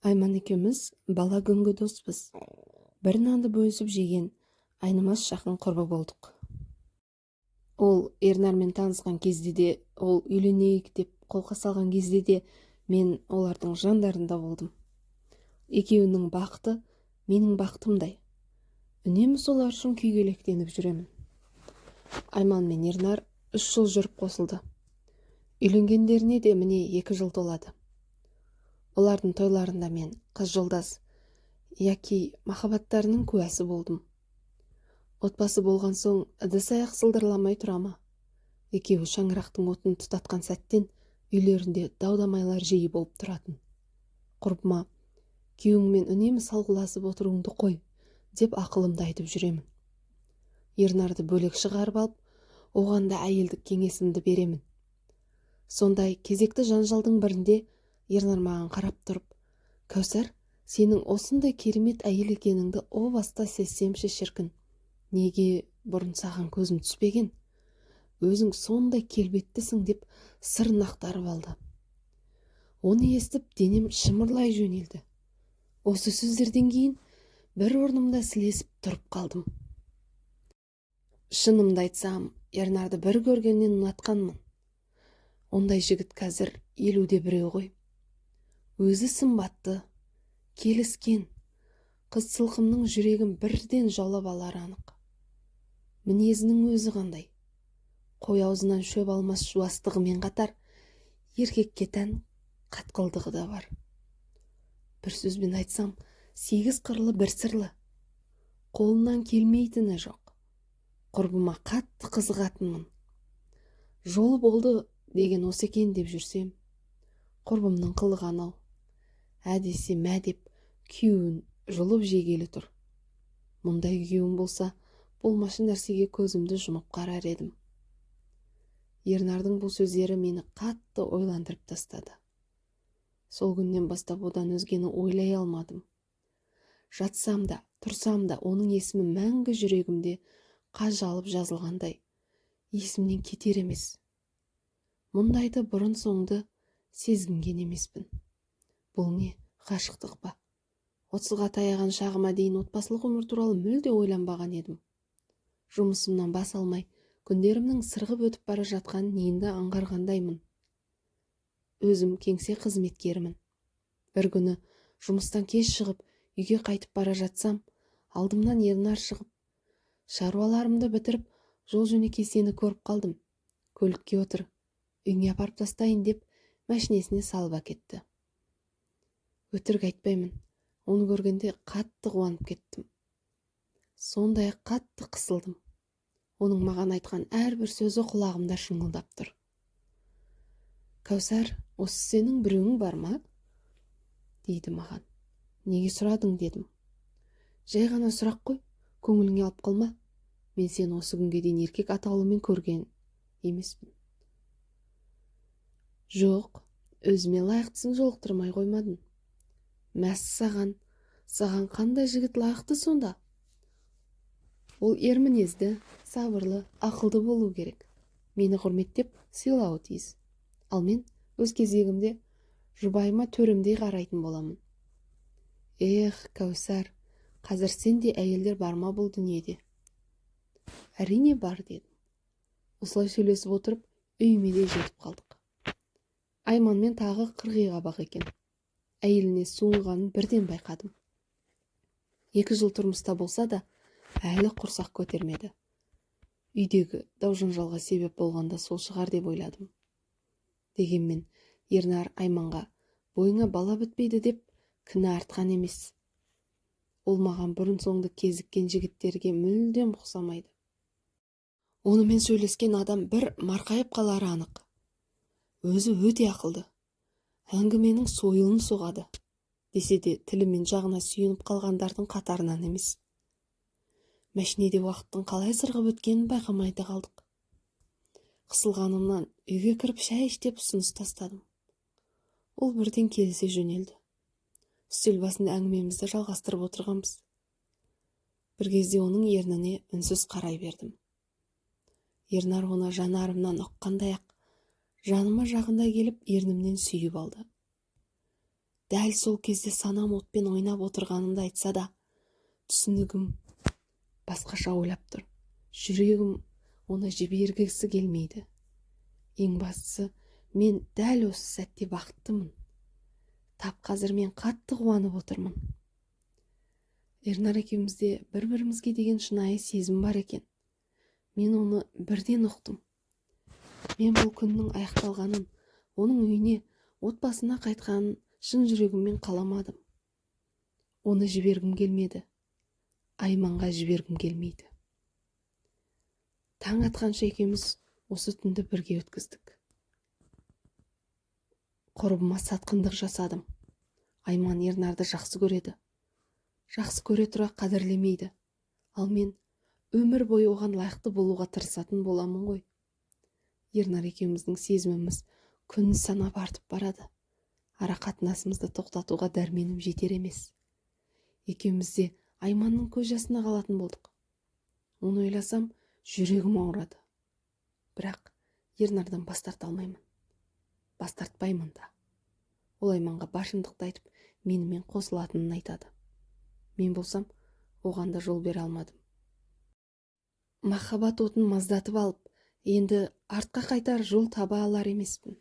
Айман екеуміз бала күнгі доспыз. Бір нанды бөлісіп жеген айнымас жақын құрбы болдық. Ол Ернармен танысқан кезде де, ол үйленейік деп қолқа салған кезде де мен олардың жандарында болдым. Екеуінің бақыты менің бақытымдай. Үнемі солар үшін күйгелектеніп жүремін. Айман мен Ернар 3 жыл жүріп қосылды. Үйленгендеріне де міне 2 жыл толады. Олардың тойларында мен қыз жолдас яки махаббаттарының куәсі болдым. Отбасы болған соң ыдыс-аяқ сылдырламай тұра ма? Екеуі шаңырақтың отын тұтатқан сәттен үйлерінде дау-дамайлар жиі болып тұратын. Құрбыма: «Күйеуіңмен үнемі салғыласып отыруыңды қой», – деп ақылымды айтып жүремін. Ернарды бөлек шығарып алып, оған да әйелдік кеңесімді беремін. Сондай кезекті жанжалдың бірінде Ернар маған қарап тұрып: «Кәусар, сенің осындай керемет әйел екеніңді о баста сезсемші, шіркін! Неге бұрын саған көзім түспеген? Өзің сондай келбеттісің», – деп сырын ақтарып алды. Оны естіп, денем шымырлай жөнелді. Осы сөздерден кейін бір орнымда сілесіп тұрып қалдым. Шынымды айтсам, Ернарды бір көргеннен ұнатқанмын. Ондай жігіт қазір 50-де біреу ғой. Өзі сымбатты, келіскен, қыз сылқымның жүрегін бірден жаулап алары анық. Мінезінің өзі қандай! Қой аузынан шөп алмас жуастығымен қатар еркекке тән қатқылдығы да бар. Бір сөзбен айтсам, сегіз қырлы бір сырлы. Қолынан келмейтіні жоқ. Құрбыма қатты қызығатынмын. Жолы болды деген осы екен деп жүрсем, құрбымның қылығы анау: ә десе мә деп, күйеуін жұлып жегелі тұр. Мұндай күйеуім болса, болмашы нәрсеге көзімді жұмып қарар едім. Ернардың бұл сөздері мені қатты ойландырып тастады. Сол күннен бастап одан өзгені ойлай алмадым. Жатсам да, тұрсам да, оның есімі мәңгі жүрегімде қажалып жазылғандай, есімнен кетер емес. Мұндайды бұрын соңды сезінген емеспін. Бұл не, ғашықтық па? 30-ға таяған шағыма дейін отбасылық өмір туралы мүлде ойланбаған едім. Жұмысымнан бас алмай, күндерімнің сырғып өтіп бара жатқанын енді аңғарғандаймын. Өзім кеңсе қызметкерімін. Бір күні жұмыстан кеш шығып, үйге қайтып бара жатсам, алдымнан Ернар шығып, шаруаларымды бітіріп, жол жөнекей сені көріп қалдым, көлікке отыр, үйіңе апарып тастайын, деп мәшинесіне салып әкетті. Өтірік айтпаймын, оны көргенде қатты қуанып кеттім. Сондай қатты қысылдым. Оның маған айтқан әрбір сөзі құлағымда шыңылдап тұр. «Кәусар, осы сенің біреуің бар ма?» – дейді маған. «Неге сұрадың?» – дедім. «Жай ғана сұрақ қой, көңіліңе алып қалма. Мен сені осы күнге дейін еркек атаулымен көрген емеспін». «Жоқ, өзіме лайықтысын жолықтырмай қоймадым». «Мәссаған, саған қандай жігіт лайықты сонда?» «Ол ер мінезді, сабырлы, ақылды болу керек. Мені құрметтеп, сыйлауы тиіс. Ал мен өз кезегімде жұбайыма төрімдей қарайтын боламын». «Эх, Кәусар, қазір сендей әйелдер бар ма бұл дүниеде?» «Әрине, бар», – дедім. Осылай сөйлесіп отырып, үйіме де жетіп қалдық. Айманмен тағы қырғи қабақ екен. Әйеліне суынғанын бірден байқадым. 2 жыл тұрмыста болса да, әлі құрсақ көтермеді. Үйдегі дау жанжалға себеп болған да сол шығар деп ойладым. Дегенмен Ернар Айманға бойыңа бала бітпейді деп кінә артқан емес. Ол маған бұрын соңды кезіккен жігіттерге мүлдем ұқсамайды. Онымен сөйлескен адам бір марқайып қалары анық. Өзі өте ақылды, әңгіменің сойылын соғады. Десе де, тілі мен жағына сүйеніп қалғандардың қатарынан емес. Мәшинеде уақыттың қалай сырғып өткенін байқамай да қалдық. Қысылғанымнан үйге кіріп шай іш деп ұсыныс тастадым. Ол бірден келісе жөнелді. Үстел басында әңгімемізді жалғастырып отырғанбыз. Бір кезде оның ерніне үнсіз қарай бердім. Ернар оны жанарымнан ұққандай ақ, жаныма жақындай келіп, ернімнен сүйіп алды. Дәл сол кезде санам отпен ойнап отырғанымды айтса да, түсінігім басқаша ойлап тұр. Жүрегім оны жібергісі келмейді. Ең бастысы, мен дәл осы сәтте бақыттымын. Тап қазір мен қатты қуанып отырмын. Ернар екеумізде бір-бірімізге деген шынайы сезім бар екен. Мен оны бірден ұқтым. Мен бұл күннің аяқталғанын, оның үйіне, отбасына қайтқанын шын жүрегіммен қаламадым. Оны жібергім келмеді. Айманға жібергім келмейді. Таң атқанша екеуміз осы түнді бірге өткіздік. Құрбыма сатқындық жасадым. Айман Ернарды жақсы көреді. Жақсы көре тұра қадірлемейді. Ал мен өмір бойы оған лайықты болуға тырысатын боламын ғой. Ернар екеуміздің сезіміміз күн санап артып барады. Ара қатынасымызды тоқтатуға дәрменім жетер емес. Екеуміз де Айманның көз жасына қалатын болдық. Оны ойласам, жүрегім ауырады. Бірақ Ернардан бас тарта алмаймын. Бас тартпаймын да. Ол Айманға бар шындықты айтып, менімен қосылатынын айтады. Мен болсам, оған да жол бере алмадым. Махаббат отын маздатып алып, енді артқа қайтар жол таба алар емеспін.